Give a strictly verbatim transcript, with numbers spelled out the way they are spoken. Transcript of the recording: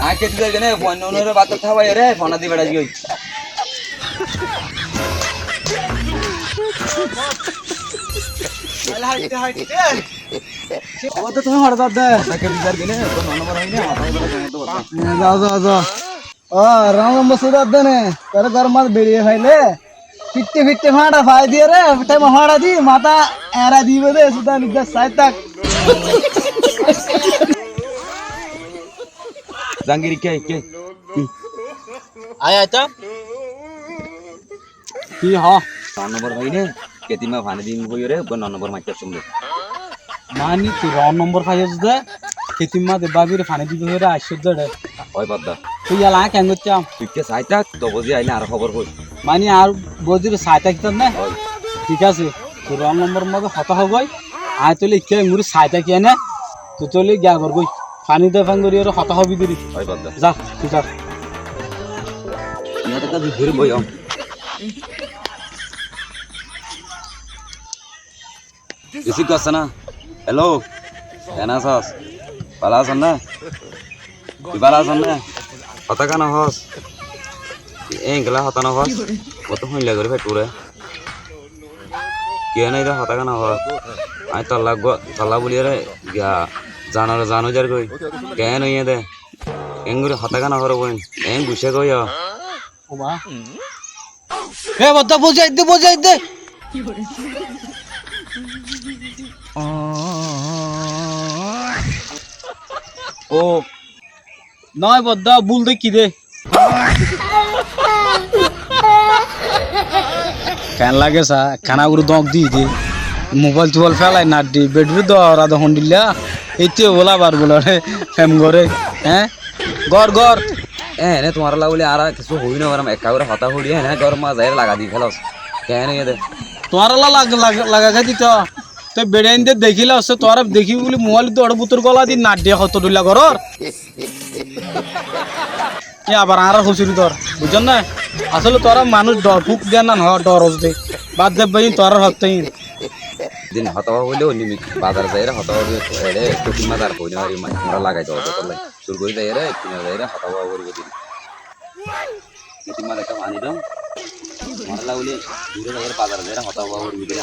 Aññí kettí zar gene, fuain nonore bát háwai re, fona di beçai giyói. Aile haitté haitté. Ó, to tuñí hoçé zar de? Aññí kettí zar gene, to nonore bát háwai re, fona di beçai giyói. Za, za, za. Ó, ron lombor suda de ne, tore góror mazé beçiye faile, fitte fitte fañça fai diye re, thaima fañça di, matá eñra dibo de, suda nidda sai tak. Jangir, ke, ke? Ki? Ai, ai, to. Ki ho? Ron lombor fai ne, ketimma fani dim hoiyóre, uggwá no nombor maitté asóm de. Mani tui ron nombor faiyós de, ketimma de babire fani dibi hoiyóre aiccós de re. Ói badda. Tui yala aññí keén goittám? Tui ikká sai tak, to bozi aile añáre hóbor hois. Mani añár bozire sai tak tar ne? Ói. Thík asé, tui ron nombor mazé hotá hoógoi, aññí tóile ikká enggori sai taki ene, tui tóile giya gorgoi. Fani de fán gorí ore hotá hobi deri. Ói badda. Za, tui za. Iyót ekká zuk gorí boiyóm. Risib gossé ná? Hello, keén asós? Bála asós né? Tui bála asós né? Hotá keén no hoós? Engla hotá no hoós? Mottú hoilla gorí faittú re. Kiyá nai de hotá keén no hoós? Aññí tolla go-, tolla buli ore giya zanor zan ói zargoi. Keén óiye de? Engori hotá keén no hoór boin? Eng guccá goi ó. Ó ba. E bodda, buzái de, buzái de. Ó. Noó bodda, búl deikkí de. Keén lage sa, ekkán aguru dóñk di de. Mobáil tubáil félai naddi, beçuri dóra de hondilla. Ette bóla bar bóla re, fem gore, eé? Gór, gór. Eé, ene tuáñralla bóli añára kessú hoói no faram, ekká gorí hotá hoóri, ene gór mazé zaiyóre lagai di félos. Keén óiye de? Tuáñralla lag-, lag-, lagai di to. Te beçain de dekíla hossé, tuáñra dekí bóli mobáil dóra bútor góla di naddi hoto dhoilla gorór. Yí abar añárar hosuri dor, buijjón né? Asóle tuáñra manúic dor fúk de nan hoó, dor os de. Bad de bái, tuáñrar hottá ín. Din hotá hoóile, oinno bazar zaiyóre hotá hoóile, eçé ketimma dar hoói no fari, tuáñra lagai do, dór lai. Sur gorí zaiyóre, ketimma zaiyóre hotá hoó gorí din. Ketimma ekká fani dom. Tuáñralla bóli, dure zaiyóre, bazar zaiyóre hotá hoó gorí din.